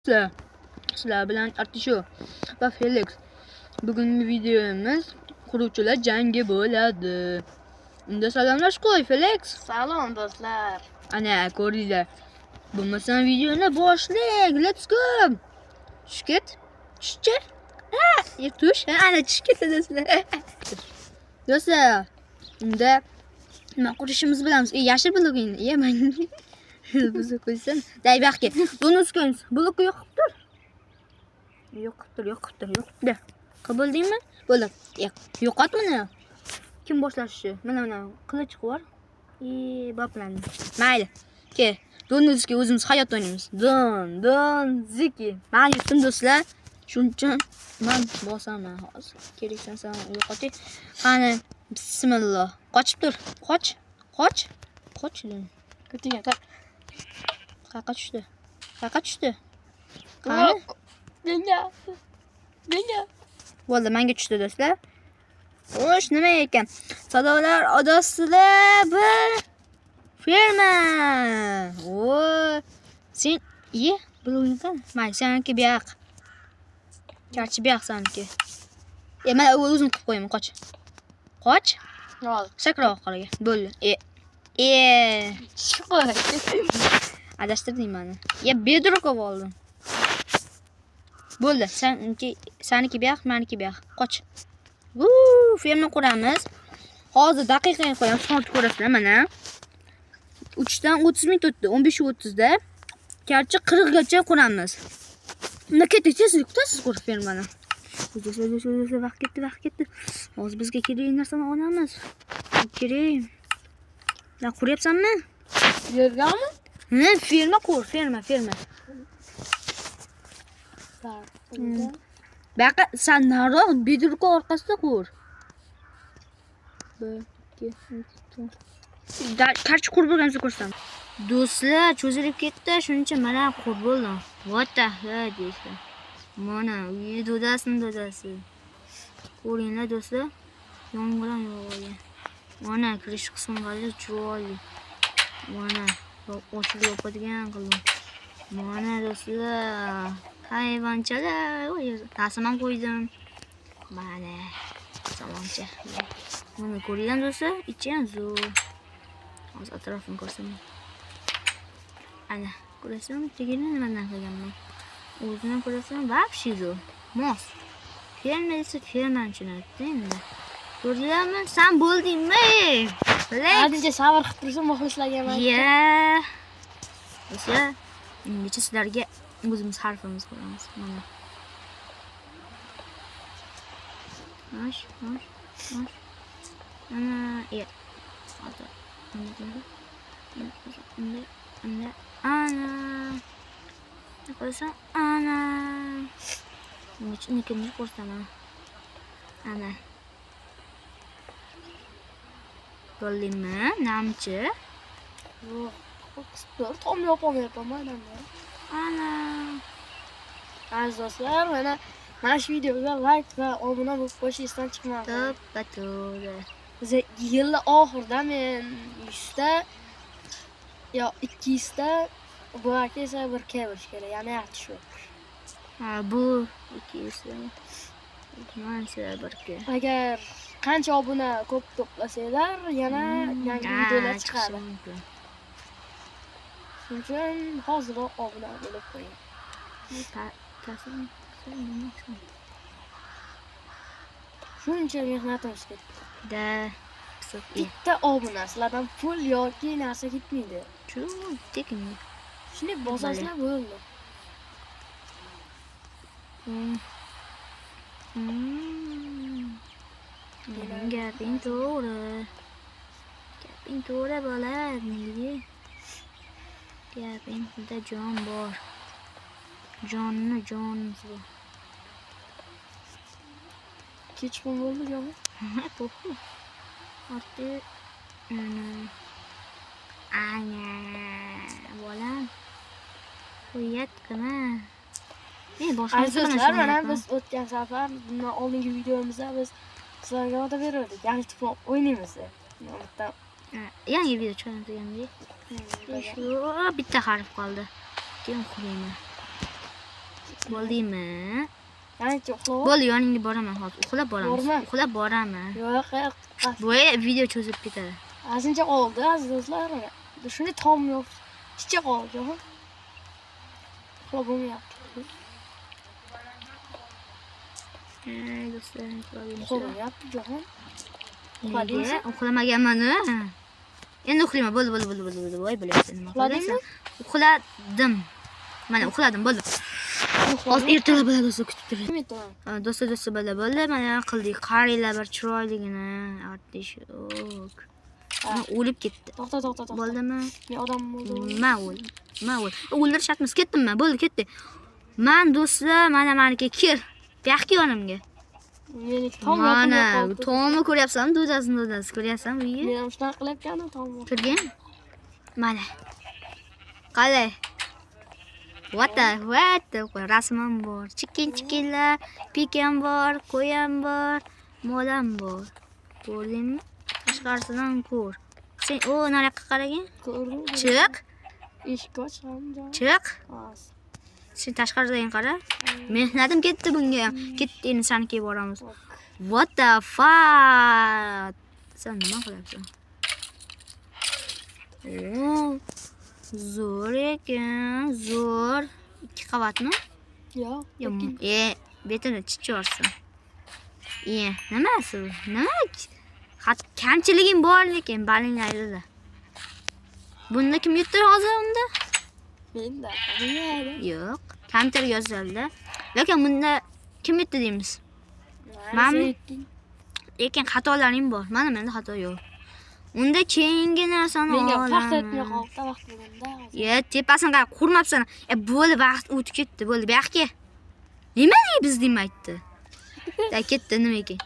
Sizlar bilan Artisho va Felix. Bugungi videomiz quruvchilar jangi bo'ladi. Unda salomlash qo'y, Felix. Salom do'stlar. Ana ko'ringlar. Bo'lmasam videoni boshlaylik. Let's go. Tush ket. Tushchi. Ha, tush. Ana tush ketdi do'stlar. Do'stlar, unda nima qurishimizni bilamiz. Yashil blogingni yemang. Bizni qo'ysin. Day bu yoqqa. Buni uskamiz. Blokka yoqib tur. Yoqib tur, yoqib tur, yoqib tur. Qabul deymi? Bo'ldi. Yo'qot buni. Kim boshlashi? Mana mana qilich bor. Boplandi. Mayli. Ke, Donuzki o'zimiz hayot o'ynaymiz. Don, don, ziki. Men yutdim do'stlar. Shuning uchun men bosaman hozir. Kerak san yo'qotay. Qani, bismillah. Qochib tur. Qoch. Qoch. Qoch. Ko'tiga taq. Qayerga tushdi? Qayerga tushdi? Qani? Menga. Menga. Bo'ldi, menga tushdi do'stlar. Xo'sh, nima ekan? Sadolar odasida bir ferma. O, sen ye, bloging qani? Mayli, seniki bu yoq. Garchi bu yoq seniki. Men o'zim qilib qo'yaman, qoch. Qoch. Hozir. Sakra orqaga. Bo'ldi. Chiqib. Adashtirding meni. Ya bedrock oldim. Bo'ldi, seniki bu yoq, meniki bu yoq. Qoch. Ferma quramiz. Hozir daqiqani qo'yamiz, soat ko'rasizlar mana. 3 dan 30 minut o'tdi, 15:30 da. Garchi 40 gacha quramiz. Unda ketdik, tezlik kutasiz qurib fermani. O'zi vaqt ketdi, vaqt ketdi. Hozir bizga kerakli narsani olamiz. Kerak. Ya quryapsanmi? Yergami? Ha, ferma qur, ferma, ferma. Baqa sen nariroq bedrock orqasida qur. 1 2 3 4. Qarchi qurib bo'lganimizda ko'rsam. Do'stlar, cho'zilib ketdi. Shuning uchun mana qurib bo'ldim. What the hell do'stlar. Mana uyi dodasini dodasi. Ko'ringlar do'stlar. Yomg'ir ham yog'gan. Mana kirish qismi qalay chiroyli. Mana ochib yopadigan qildim. Mana do'stlar, hayvonchalar, rasm ham qo'ydim. Mana saloncha. Mana ko'ringlar do'stlar, ichi ham zo'r. Hozir atrofini ko'rsaman. Ana, ko'rasizmi? Tagini nimadan qilganman? O'zini ko'rasizmi? Вообще zo'r. Mos. Ferma desa fermani tushunadi endi. Ko'rdinglarmi? Sen bo'ldingmi? Hozircha sabr qilib tursin muxlislarga men. Ya. Do'stlar, ungacha sizlarga o'zimiz harfimiz qo'yamiz. Mana. Osh, osh, osh. Ana, ya. Hozir. Unda, unda, ana. Qo'ysam, ana. Unikini ko'rsataman. Ana. Bo'ldingmi? Namchi? Yo'q. Qisib tom yopolmayapman mana. Ana. Aziz do'stlar, mana shu videoga like va obuna bo'lib qo'yish esdan chiqmasin. To'ppa-to'g'ri. Biz yil oxirida men 100 ta yo 200 ta, bu aka esa 1 K bo'lish kerak, ya'ni yaxshi shu. Ha, bu 200 ta. Mana 1 K. Agar qancha obuna ko'p to'plasanglar, yana yangi videolar chiqadi. Shuning uchun hoziroq obuna bo'lib qo'ying. Shuncha mehnatimiz ketdi. Da. Bitta obuna sizlardan pul yoki narsa ketmaydi. Shu tekin. Shuni bosasizlar bo'ldi. Gaping to'g'ri. Gaping to'g'ri bola, nega? Gapingda jon bor. Jonni jonimiz bor. Kechqurun bo'ldi joni. Ha, to'g'ri. Orti ana bolam. Qo'yat qilma. Aziz do'stlar, mana biz o'tgan safar bundan oldingi videomizda biz sizlarga va'da berdik. Yangi tuproq o'ynaymiz deb. Yangi video chiqaramiz degandek. Shu bitta harf qoldi. Keyin qurayman. Bo'ldimi? Yangi uxlab. Bo'ldi, yoningga boraman hozir. Uxlab boramiz. Borma. Uxlab boraman. Yo'q, yo'q. Bu video cho'zilib ketadi. Ozgincha qoldi, aziz do'stlar. Shunday tom yo'q. Picha qoldi. Uxlab bo'lmayapti. Ey do'stlar, uxlamayapti jahon. Uxladingmi? Uxlamaganman. Endi uxlayman. Bo'ldi, bo'ldi, bo'ldi, bo'ldi. Voy, bilyapsan nima Uxladingmi? Uxladim. Mana uxladim, bo'ldi. Hozir ertalab bo'ladi do'stlar, kutib turing. Do'stlar, do'stlar, bo'ldi, bo'ldi. Mana qildik. Qaranglar bir chiroyligini. Artishok. O'lib ketdi. To'xta, to'xta, to'xta. Bo'ldimi? Men odam bo'ldim. Men o'ldim. Men o'ldim. O'ldirish shart emas. Ketdim men. Bo'ldi, ketdi. Men do'stlar, mana meniki kir. Bu yoqqa yonimga. Meniki tom Mana, tomni ko'ryapsanmi? Do'dasini, do'dasi ko'ryapsanmi? Uyi. Men ham shunaqa qilayotganim tomni. Ko'rgin? Mana. Qalay? What the what? Rasmim bor. Chicken chickenlar, pikam bor, qo'yam bor, molam bor. Ko'rdingmi? Tashqarisidan ko'r. Sen o nariyoqqa qaragin. Ko'rdim. Chiq. Eshikka ochgan. Chiq. Sen tashqaridan qara. Mehnatim ketdi bunga. Ketdi, endi sanikiga boramiz. What the fuck? Sen nima qilyapsan? Oo, zo'r ekan, zo'r. 2 qavatmi? Yo'q. Betini chichorsin. Nimasi bu? Nima? Kamchiligim bor lekin balinglarda. Bunda kim yutdi hozir unda? Menda. Yo'q. Kompyuter yozildi. Lekin bunda kim yutdi deymiz? Menmi? Lekin xatolaring bor. Mana menda xato yo'q. Unda keyingi narsani menga olaman. Vaqt o'tmay qoldi, vaqt bo'lganda. Tepasini qara, qurmabsan. Bo'ldi, vaqt o'tib ketdi. Bo'ldi, bu yoqqa. Nima deymiz deymi aytdi. Da ketdi, nima ekan?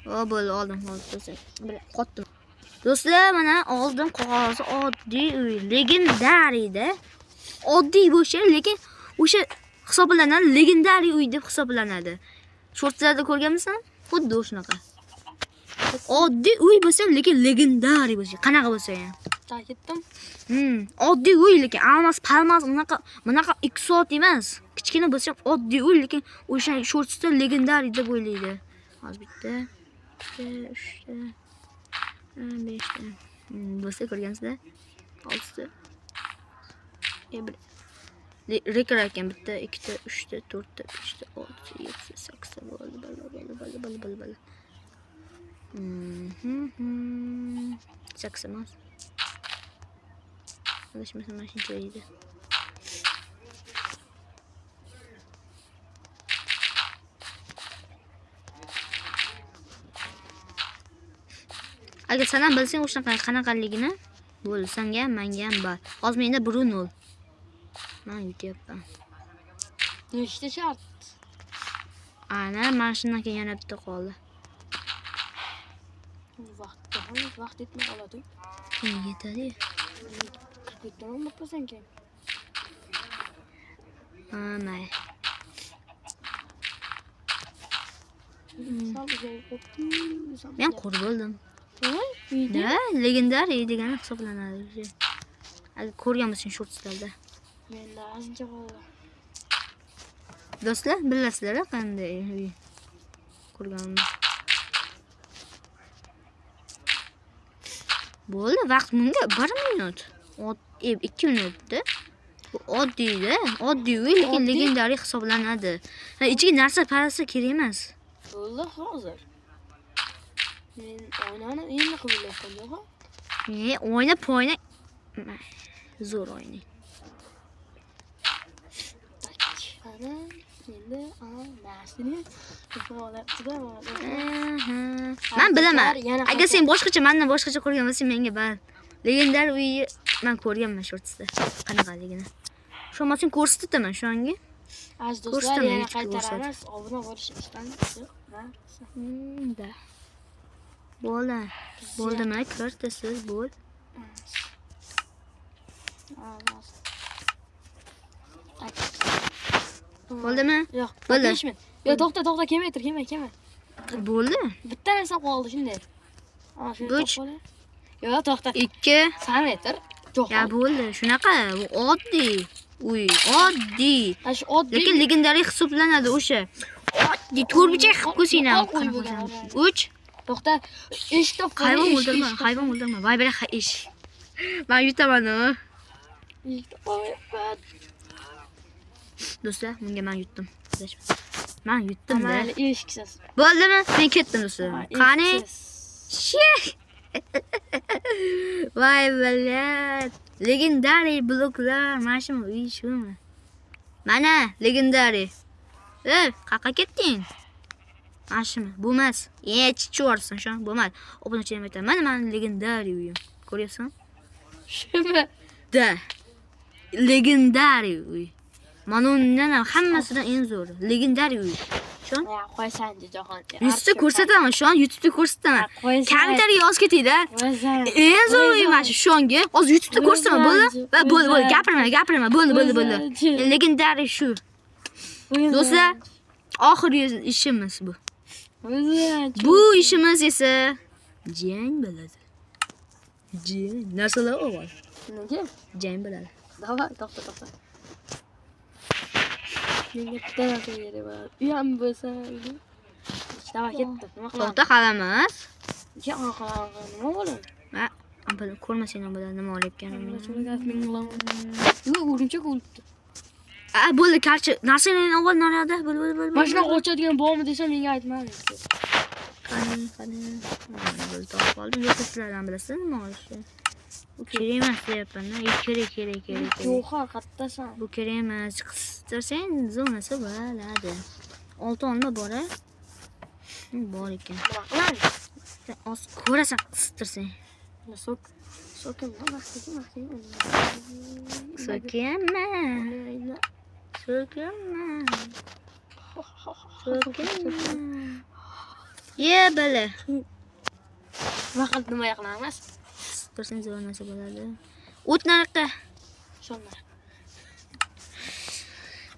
O, bo'ldi, oldim hozir. Bir qotdim. Do'stlar, mana oldim qog'ozi oddiy uy, legendariyda. Oddiy bo'lsa, lekin o'sha hisoblanadi, legendariy uy deb hisoblanadi. Shortlarda ko'rganmisan? Xuddi shunaqa. Oddiy uy bo'lsa, lekin legendariy bo'lsa, qanaqa bo'lsa ham. Ketdim. Oddiy uy, lekin almas, palmas, bunaqa 2 soat emas. Kichkina bo'lsa ham oddiy uy, lekin o'sha shortsda legendariy deb o'ylaydi. Hozir bitta, ikkita, uchta, beshta. Bo'lsa ko'rgansizlar. Oltita. Bir rekord ekan. Bitta, ikkita, uchta, to'rtta, beshta, oltita, yettita, sakkizta bo'ldi. Bo'ldi, bo'ldi, bo'ldi, bo'ldi, bo'ldi, bo'ldi. Sakkiz emas. Adashmasam mana shuncha edi. Agar sen ham bilsang o'shanaqa qanaqaligini, bo'ldi, senga ham, menga ham bor. Hozir menda 1-0. Men yutyapman. Nechta shart? Ana, mana shundan keyin yana bitta qoldi. Vaqt yetmay qoladi. Yetadi. 40 dan boqsan keyin. Ha, mayli. Men qo'r bo'ldim. Da, legendariy degani hisoblanadi. Agar ko'rgan bo'lsang shortslarda. Menda ozgincha qoldi. Do'stlar, bilasizlar qanday uy ko'rganimni. Bo'ldi, vaqt bunga 1 minut. 2 minutda. Bu oddiyda, oddiy uy, lekin legendariy hisoblanadi. Ha, ichiga narsa parasi kerak emas. Bo'ldi hozir. Men oynani endi qilib yo'q. Oyna poyna zo'r oyna. Ana endi ana narsani olyapti-da. Men bilaman. Agar sen boshqacha, mendan boshqacha ko'rgan bo'lsang, menga bar. Legendar uyi men ko'rganman shortsda qanaqaligini. Shu men ko'rsataman shunga. Aziz do'stlar, yana qaytaramiz. Obuna bo'lish ishdan Da. Bo'ldi. Bo'ldimi? Ko'rtasiz, bo'l. Bo'ldimi? Yo'q. Bo'ldi. Yo'q, to'xta, to'xta, kelmay tur, kelma, kelma. Bo'ldi. Bitta narsa qoldi shunday. Ana shuni topib olay. Yo'q, to'xta. 2 Sanmetr. Yo'q. Ya bo'ldi. Shunaqa, bu oddiy. Uy, oddiy. Shu oddiy. Lekin legendariy hisoblanadi o'sha. Oddiy to'rtburchak qilib qo'ysang ham. 3. To'xta. Eshik top. Hayvon o'ldirma, hayvon o'ldirma. Voy bala eshik. Men yutaman u. Do'stlar, bunga men yutdim. Men yutdim. Mayli, eshiksiz. Bo'ldimi? Men ketdim do'stlar. Qani? Shit. Voy bala. Legendariy bloklar, mana shumi, uy shumi? Mana legendariy. Ey, qayerga ketding? Mana shumi? Bu emas. Chichib shu, bo'lmadi. Obunachi ham aytaman. Mana meni legendariy uyim. Ko'ryapsan? Shumi? Da. Legendariy uy. Mana undan ham hammasidan eng zo'ri. Legendariy uy. Shon? Ya, qo'ysan Jahon. YouTube'da ko'rsataman, shon YouTube'da ko'rsataman. Kommentariy yozib ketinglar. Eng zo'r uy mana shu shonga. Hozir YouTube'da ko'rsataman, bo'ldi? Va bo'ldi, bo'ldi, gapirma, gapirma, bo'ldi, bo'ldi, bo'ldi. Legendariy shu. Do'stlar, oxirgi ishimiz bu. Bu ishimiz esa jang bo'ladi. Jang. Narsalar avval. Nega? Jang bo'ladi. Davay, to'xta, to'xta. Menga bitta narsa kerak bor. U ham bo'lsa, davay ketdi. Nima qilamiz? To'xta, qalamiz. Ya, nima bo'ladi? Ha, ko'rmasang ham bo'ladi, nima olayotganimni. Yo'q, o'rimchak o'libdi. A, bo'ldi, qarchi. Narsani avval naryoqda, bo'l, bo'l, bo'l. Mana shunaqa ochadigan bormi desam menga aytmading. Qani, qani. Bo'ldi, topib oldim. Yo'q, sizlardan bilasizlar nima olishni. Bu kerak emas deyapman-da. Kerak, kerak, kerak. Jo'xor qattasan. Bu kerak emas. Qistirsang zonasi bo'ladi. 6 olma bor-a? Bor ekan. Nima qilamiz? Sen oz ko'rasan qistirsang. Sok. So'kim, nima qildim? So'kinma. So'kinma. So'kinma. Ye bala. Nima qilib nima qilamiz? Qistirsang zonasi bo'ladi. O't nariqqa. Shonlar.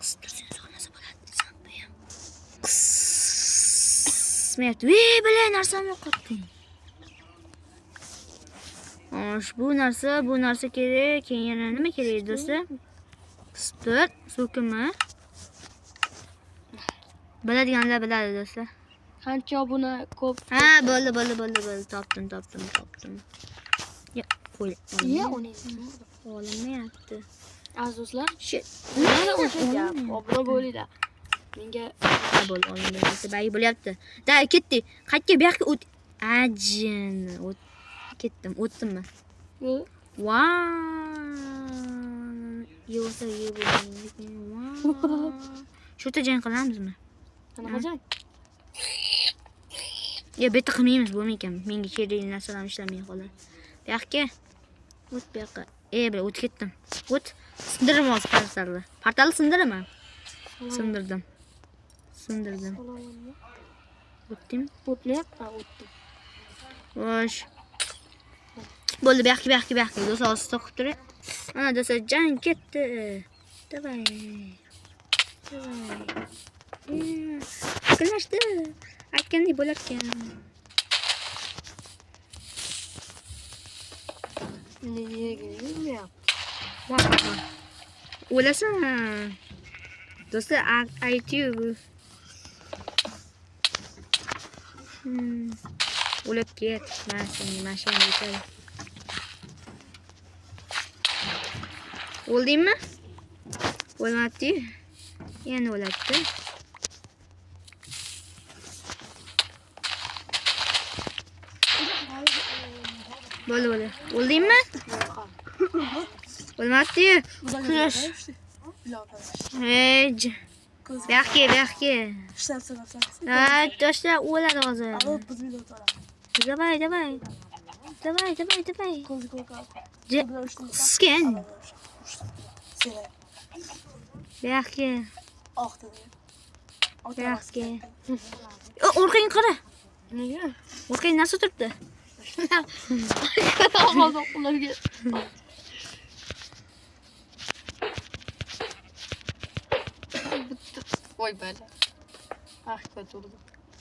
Qistirsang zonasi bo'ladi desam bu ham. Qismayapti. Ey bala, narsamni yo'qotding. Xo'sh, bu narsa, bu narsa kerak. Keyin yana nima kerak do'stlar? Qistir, so'kinma. Biladiganlar biladi do'stlar. Qancha obuna ko'p? Ha, bo'ldi, bo'ldi, bo'ldi, bo'ldi. Topdim, topdim, topdim. Ya, qo'y. Ya, uni olinmayapti. Aziz do'stlar, Shit. mana o'sha gap. Obuna bo'linglar. Menga bo'ldi, olinmayapti. Bagi bo'lyapti. Da, ketdik. Qayerga? Bu yoqqa o't. Ajin. O't. Ketdim, o'tdimmi? Yo'q. Vau. Yo'qsa yeb bo'ldim. Vau. Shu yerda jang qilamizmi? Qanaqa jang? Ya, bu yerda qilmaymiz, bo'lmaydi ekan. Menga kerakli narsalar ishlamay qoladi. Bu yoqqa. O't bu yoqqa. Bir o'tib ketdim. O't. Sindiraman hozir portalni. Portalni sindiraman. Sindirdim. Sindirdim. O'tdim. O'tmayapti, o'tdim. Xo'sh. Bo'ldi, bu yoqqa, bu yoqqa, bu yoqqa. Do'stlar, hozir to'qib turing. Mana do'stlar, jang ketdi. Davay. Davay. Yaqinlashdi. Aytgandek bo'lar ekan. Nega yurmayapti? O'lasan. Do'stlar, aytyu bu. O'lib ket. Mana senga mashina yetadi. O'ldingmi? O'lmabdi. Yana o'ladi. Bo'ldi, bo'ldi. O'ldingmi? O'lmabdi. Quyosh. Hey, bu yoqqa, bu yoqqa. Ha, do'stlar, o'ladi hozir. Давай, давай. Давай, давай, давай. Qisgan. Bu yoqqa. Bu yoqqa. Orqangga qara. Nega? Orqangda narsa turibdi. Og'zim qulabga. Voy bala. Ah, ko'turdi.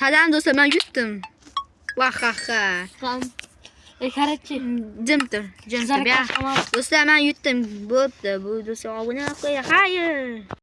Tadam do'stlar, men yutdim. Vah ha ha. Qan. Короче, Jim tur, jim tur. Zarakash. Do'stlar, men yutdim. Bo'pti. Bu do'stlar obuna qo'ying. Xayr.